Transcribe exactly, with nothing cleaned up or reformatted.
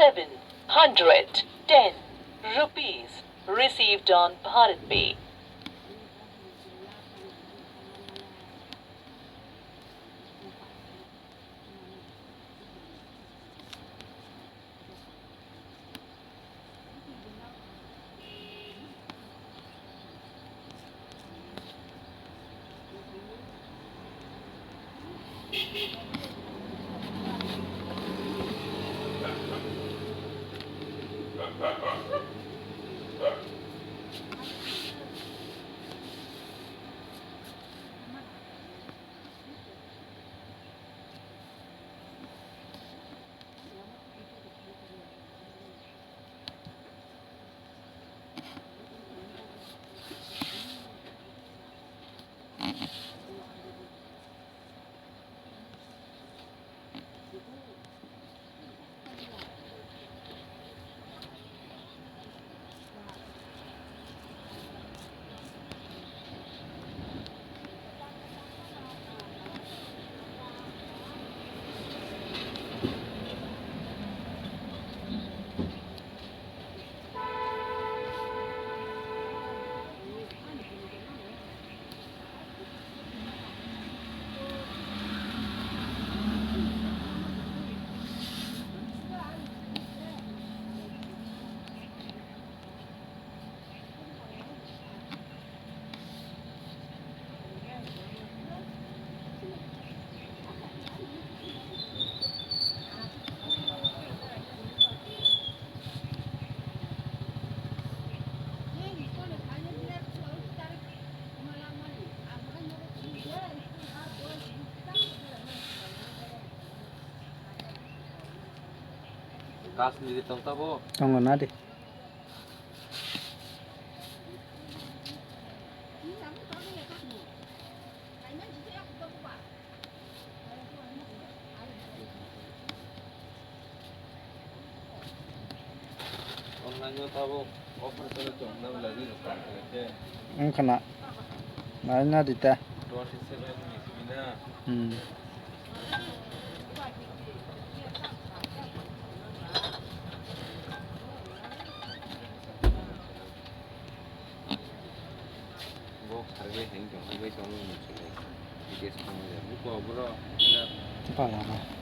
seven hundred ten rupees received on Bharat Pay. Gas ni di tong tabo. Tongo na di. Online o tabuk offer tolo chwng nang lagi rwkha khe. Wngkha na. Nai na di ta. Twenty seven ni simi na. Hmm. Bo kharwi hai tong, hai bai tong, B T S tong, buko boro. Bala ba.